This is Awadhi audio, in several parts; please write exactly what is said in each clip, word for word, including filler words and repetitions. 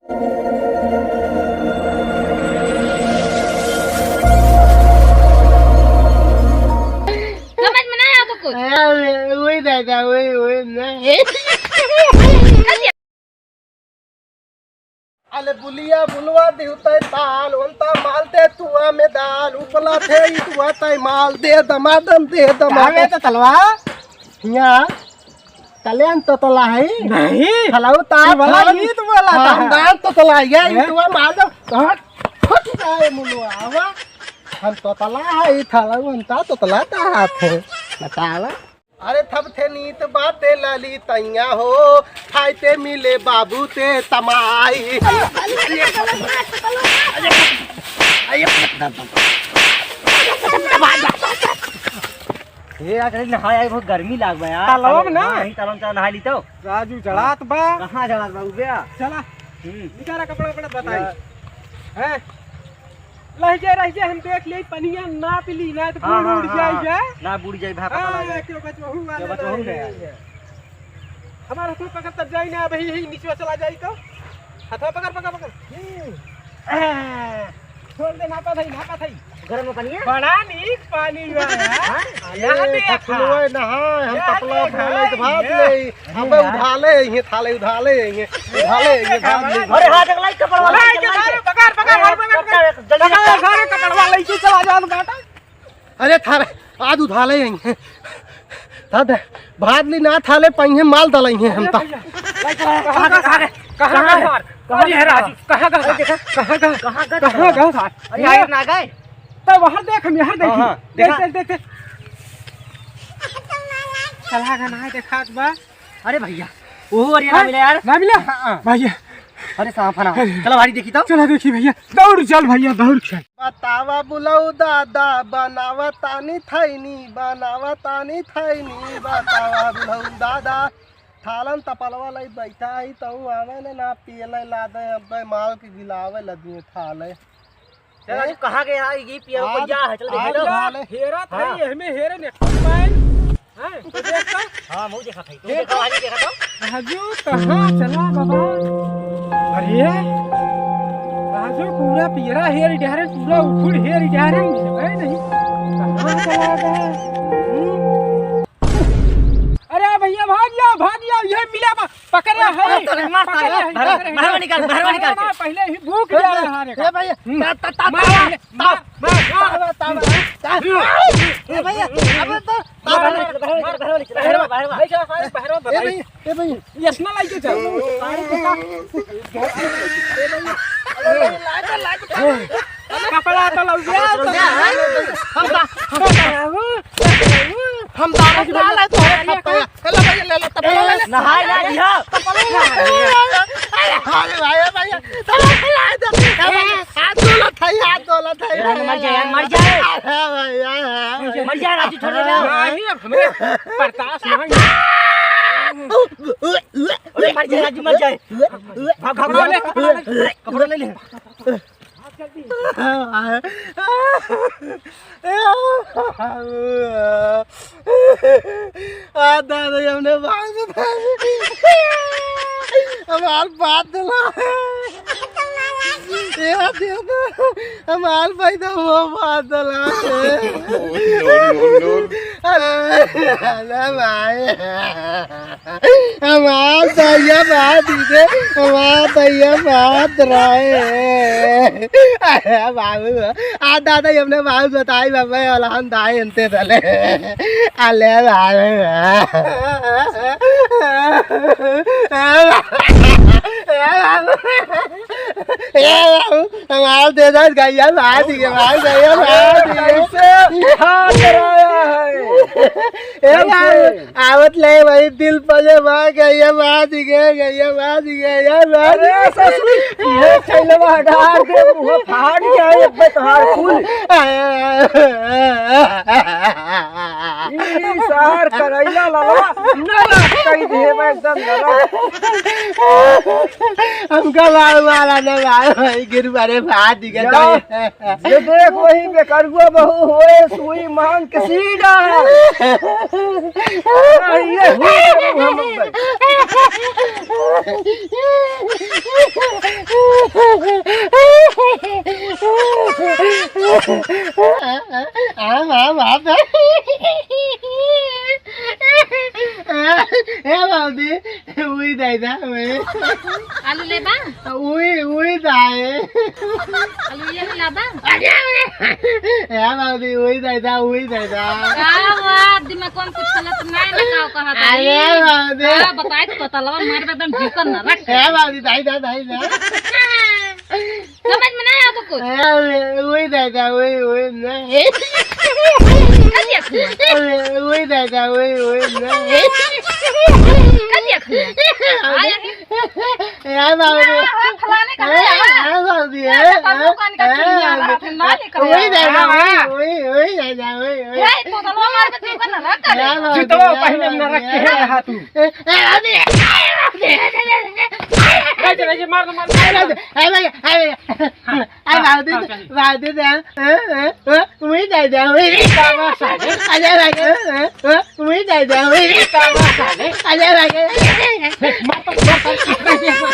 समझ में नहीं आवा कुछ। अरे, वही दादा, वही, वही ना। अले बुलिया बुलवा दिहुतै ताल, ओन्ता माल दे तुआ में दाल, उपला थे ई तुआ तै माल दे दमादम, दे दमादम। तो तलवा? हियाँ तले अन तोतला है। नहीं। हलाऊ ता ये वाला गीत बोला था। खानदान तोतला है, ये? ई तुआ माल दे। हट, हट जाए मुलवा, आवा। हम तोतला है, ई थाला ओन्ता तोतला ता हाथ है। बतावा। अरे थब थे नीत बाते लाली तैया हो, खाइते मिले बाबू ते तमाई। ए, यार, कहीं नहाए आई, बहुत गर्मी लाग बा यार। तालाब में ना? हाँ, यही तालाब में चला नहा ली तो। राजू जड़ात बा। कहाँ जड़ात बा, उबे आ। चला। हम्म। निकाला कपड़ा, कपड़ा बताई। यार। हैं? लहिजे, लहिजे, हम देख लेई, पनिया नाप ली, ना तो हाँ, बूढ़ हाँ, उड़ हाँ, जाई हाँ। जा। ना बूढ़ जाई, भाई, पता हाँ, लगे। क्यों बचवहू वाला क्यों बचवहू नहीं। नहीं है। हमारा हथवा पकड़ तब जाई ना, अबही ही नीचे चला जाई तो। हथवा पकड़, पकड़, पकड़। हम्म। आ, छोड़ दे, नापा थाई, नापा थाई। गरम पानी है? बड़ा नीक पानी बा यार। हाँ? यहाँ अरे, देखा। फसलवा नहा, हम यहाँ तपला देखा, उठा ले, तो भात ये। ले। अबे यार। उठा ले, ये थाले उठा ले, ये उठा ले, ये भात ले। अरे, हाथ लगा, कपड़वा अरे, लगा, ये लगा। सारे पकड़, पकड़, अरे, पकड़, पकड़, पकड़। जल्दी पकड़, पकड़। सारे कपड़वा लेके चला जाओ, बेटा। अरे, थारे, आज उठा ले, ये। दादा, भात ली ना थाले, पहिए माल दलाई है हम ता। कहाँ गए, कहाँ गए? कहाँ गए? कहाँ गए? अरे, राजू, कहाँ गए? अरे, देखा। कहाँ गए? कहाँ गए? कहाँ गए? अरे, आए ना गए। तो वहाँ देख, हम यहाँ देखी। हाँ, हाँ, देख, देखा। देख, देख, देख। चला गए ना, देखात बा। अरे भैया, ओहो अरे ना हाँ? मिला यार। ना मिला? हाँ, हाँ। भैया। अरे सांप ना। अरे। चला भारी देखी तो। चला देखी भैया, दौड़ चल भैया, दौड़ चल। बतावा बुलऊ दादा, बनावा तानी थैनी, बनावा तानी थैनी, बतावा बुलऊ दादा। थालन तपलवा लई बैठा है, तऊ आवे ने ना पियले ला दे, अब्बे माल के गिलावे लदिए थाले। चल, ए? आज कहाँ गया है ये पिया आज, भैया? चल, आज देखे तो। ना हेरा था, हाँ। ये हमें हेरे ने पाए। हैं? तो देख तो। हाँ, मुँह देखा था, तू देख देखा, तो। आगे देखा तो। राजू, कहाँ चला बाबा? अरे, राजू पूरा पियरा हेर डारे, पूरा उखुड़ हेर डारे, है नहीं? कहाँ चला गया? हम्म? अरे भैया, भाग जाओ, भाग जाओ, ये मिला बा। पकड़ रहा है। मार, मार, मार, पकड़ रहा है, मार, पकड़ रहा है। बाहर निकाल, बाहर निकाल। ना, पहले ही भूख जा रहा है। ए भैया, हम्म। ता, ता, ता, मार, ता, मार, मार, मार। ता, ता, ता, ए भैया, अबे तो, ता, मार, बाहर मार, निकाल, बाहर निकाल, बाहर निकाल, बाहर निकाल। भाई, भाई, बाहर ए बताइए। भैया, ए भैया। ये अपना लाइके चल। ए भैया, अरे, लाइके, लाइके। कपड़ा तो लग गया, तो हम दा-, हम दा-, हम दारू पी ले, तोहरे खत्ता है। ले लो भैया, ले लो, तपला ले ले। नहाए ना लिया। तपला ले ले। अरे, अरे भाई, भाई, तपला ले दे। ए भाई, हाथ धो लो, थाई, हाथ धो लो, थाई। ए, मर जा यार, मर जा। अरे भाई, यार। मर जा राजू, छोड़ दे ना। नहीं, अब हमें बर्दाश्त नहीं। अरे, मर जा राजू, मर जा। भाग, भाग, भाग। कपड़ा ले, कपड़ा ले, कपड़ा ले ले। आ, दादा, हमने बात बताई। हमार बात दिला। ये देखो, हमार भाई तो वो बात दिला। अरे, अरे भाई। हमार भैया बात दे, हमार भैया बात रहे। अरे बाबू, आ दादा, हमने बात बताई, बाबा, अलहन दाई अंते दले। अले बाबू। ए बाबू, हमार दे दे गैया, मार दिए, मार गैया, मार दिए। कैसे? कहाँ कराया है? ए बाबू, आवत ले वही दिल पले मार गैया, मार दिए, गैया, मार दिए, यार, मार अरे दिए। ससुरी, ये छैलवा हटा दे, मुँह फाड़ के आए, अब्बे तोहार कुल। ई सहर करैला ललवा, नरक कई देबे एकदम नरक। हमका मार मारा ना मार भाई, गिर मारे भाई, दिखे जा, तो। ये देख वही बेकरुआ बहू होए, सुई मांग के सीधा। ये हुई हम। आम, आम, आम। ए बाबूजी, उई दाई दा, उई। आलू लेबा? उई, उई दाई। आलू ये लेबा? ए बाबूजी, उई दाई दा, उई दाई दा। का बात, दिमाग कौन कुछ गलत ना है, ना का कहत है? अरे बाबूजी। का बताई, तो तलवा मार दे, एकदम जीकर ना रख। ए बाबूजी, दाई दा, दाई दा। समझ में ना आवा कुछ। ए, उई दादा, उई, उई, ना। कब ये खुआ? ए, उई दादा, उई, उई, ना। कब ये खुआ? आया। ए, बाबू। ना, फलाने का ए, है। ए, बाबू, ए, ना, ए, बाबू, कान का ए, चुनिया ए, रहा था, ना निकल उई आया। दादा, उई, उई, उई दादा, उई, उई। ए, तो तलवा मार के जीकर ना रख। ए, बाबू, जुतवा ए, पहले में ना ए, रख के ए, रहा तू। ए, ए, ए, ए, ए, ए, ए, ए, ए, ए, मार दो, मार दो, मार दो। ए, भैया, ए, भैया। हाँ, अरे हाँ, बाबू दे, हाँ, चलिए। बाबू दे, हाँ, हाँ, हाँ, हाँ, उई दादा, उई। तावा साले। अरे भाई, हाँ, हाँ, हाँ, उई दादा, उई। तावा साले। अरे भाई। देख, मत, मत, मत, मत, मत, मत।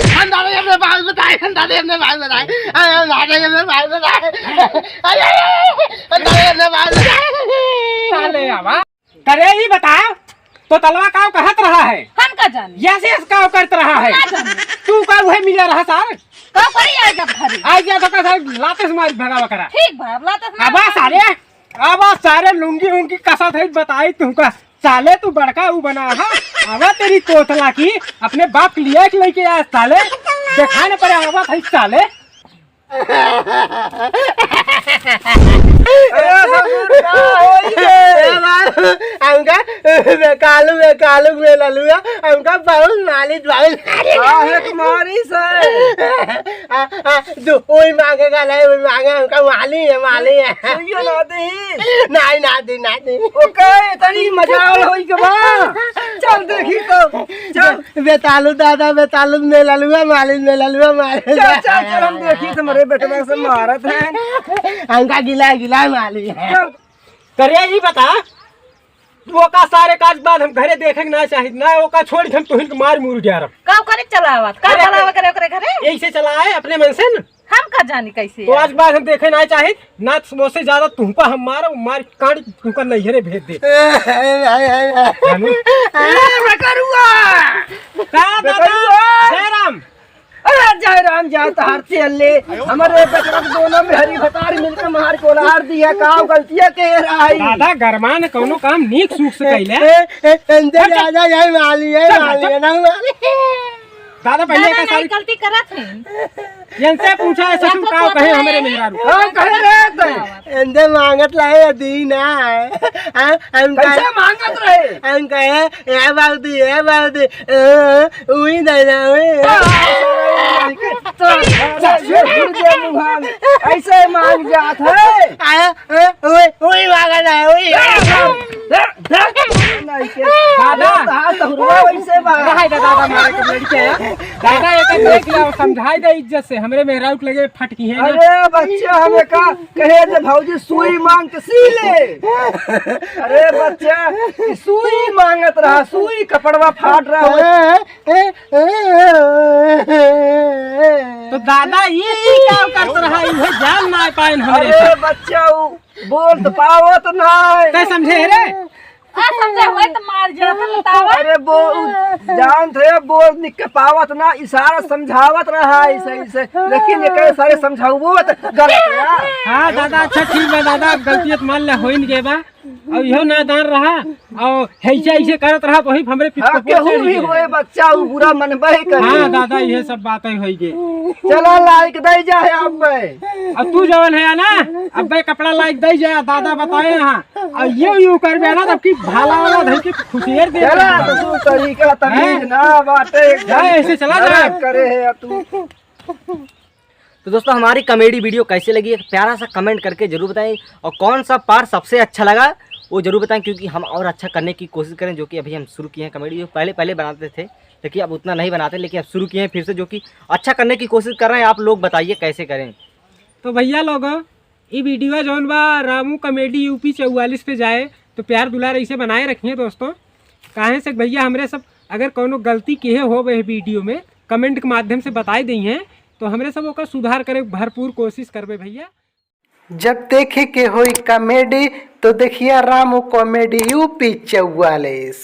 हम दादा जी अपने बाल बताए, हम दादा जी अपने बाल बताए, हम दादा जी अपने बाल बताए। अरे, हम दादा जी अपने बाल बताए। साले आवा। करे ई बताओ, तो तलवा काव कहत रहा है? हम का जानी? यस, यस काव करत रहा है? का जानी? तू का उहे मिला रहा सार? का करी आई जब घरे? आई जा तो का सार लाते से मारी भगावा करा। ठीक बा, अब लाते से अब मारी। सारे, अब सारे लुंगी उंगी कसत है बताई तुमका। साले तू बड़का ऊ बना हा। आवा तेरी तोतला की, अपने बाप के लिए एक लेके आ साले। देखा न पड़े आवा था साले। अरे ससुर, का होई रे? ए बाबू, हमका बेकालू, बेकालू में ललुआ, हमका बहुत मालिश, मालिश। काहे के मारी से? आ, आ, जो ओई मांगे का नहीं, ओई मांगे, हमका माली है, माली है। सुइया ना दे। नहीं, ना दे, ना दे। ओके, तनी मजाल होई के बा। चल देखी तो, चल। बेतालू दादा, बेतालू में ललुआ मालिन, में ललुआ मालिन। चल, चल, चल, हम देखी तुम्हारे बेटवा से मारत हैं। हमका गिला, गिला मालिन। चल। करे ई बता, तू ओका सारे काज बाद हम घरे देखे के ना चाहित, ना ओका छोड़ के हम तुहिन के मार मुर डारब। का करे चलावत? का अरे, चलावत करे ओकरे घरे? यही से चलाए अपने मन से न। हम का जानी कैसे तो है? आज बाद हम देखे ना चाहित, ना तो ओसे ज्यादा तुमका हम मारब, मार काट तुमका नैहरे भेज दे। जानू? ए, बकरुआ! का दादा? बकरुआ! जयराम! अरे जयराम, जा तहार तेल ले। हमरे बेटवा के दोनों में हरी भतार मिलके मार के उलार दिया, का गलतिया के रहा है? दादा, गरमा न कौनो काम नीक सूख से कैले। ए, ए, ए, अंदर चल, चल। आजा, यही माली है, चल, माली चल। है, ना माली। दादा, पहले दादा, का नहीं सारी गलती करत है। इनसे पूछा है, ससुर का कहे हमरे मेहरारू। हाँ, कहे रे तै। इनसे मांगत लाए, दी ना है। हाँ, हम कैसे कहे, मांगत रहे? हम कहे, "ए बाबूजी, ए बाबूजी, अ, उई दे ना, उई।" तो, तो, तो, मुहान, ऐसे मांग जात है। आ, अ, उई, उई मांगत है, उई। दादा। दादा। दादा, दादा, मारे के लड़के हैं। दादा, एक देख लो, समझाई दे इज्जत से, हमरे मेहरारू के लगे फटकी है ना। अरे बच्चा, हमें का कहे जे भौजी सुई मांग के सी ले। अरे बच्चा, ई सुई मांगत रहा, सुई कपड़वा फाट रहा हो। तो दादा, ये, ये का करत रहा, ये जान ना पाइन हमरे अरे से। बच्चा, उ बोल तो पावत ना। तै समझे रे? आ, समझे होए तो मार जात, बतावा। अरे बो-, जानत है, बोल निक के पावत ना, इशारा समझावत रहा है सही से, लेकिन ये कहे सारे समझाउबो तो गलत है। हाँ दादा, अच्छा ठीक बा दादा, अब गलती तो मान ले, होइन गए बा। अब इहो नादान रहा, और ऐसे ऐसे करत रहा, वही हमरे पित्त हाँ, पे केहू चढ़ भी गया। होए बच्चा, उ बुरा मनबे करे। हाँ दादा, ये सब बातें होई गए। चला लाइक दे जाए आप पे। अब तू जवन है ना, अब्बे कपड़ा लाइक दे जाए, दादा बताए यहाँ। आ, ये यूं करबे ना, तब की भाला वाला धर के खुशियर दे चला, देबे। तो तू तरीका तमीज हैं? ना बाटे एकदम। जा, ऐसे चला जा। गलत करे है तू। तो दोस्तों, हमारी comedy video कैसे लगी, एक प्यारा सा comment करके जरूर बताएं, और कौन सा part सबसे अच्छा लगा, वो जरूर बताएं, क्योंकि हम और अच्छा करने की कोशिश करें, जो कि अभी हम शुरू किए हैं comedy, जो पहले, पहले बनाते थे, लेकिन अब उतना नहीं बनाते, लेकिन अब शुरू किए हैं फिर से, जो कि अच्छा करने की कोशिश कर रहे हैं। आप लोग बताइए कैसे करें। तो भइया लोग, ई वीडियो जौन बा रामू कॉमेडी यूपी चौवालीस पे जाए, तो प्यार दुलार ऐसे बनाए रखिए दोस्तों। काहे से भइया हमरे सब अगर कौनो गलती किहे होबे वीडियो में, कमेंट के माध्यम से बताए दइहें, तो हमरे सब ओकर सुधार करे भरपूर कोशिश करबे भइया। जब देखे के होई कॉमेडी तो देखिया रामू कॉमेडी यूपी चौवालीस।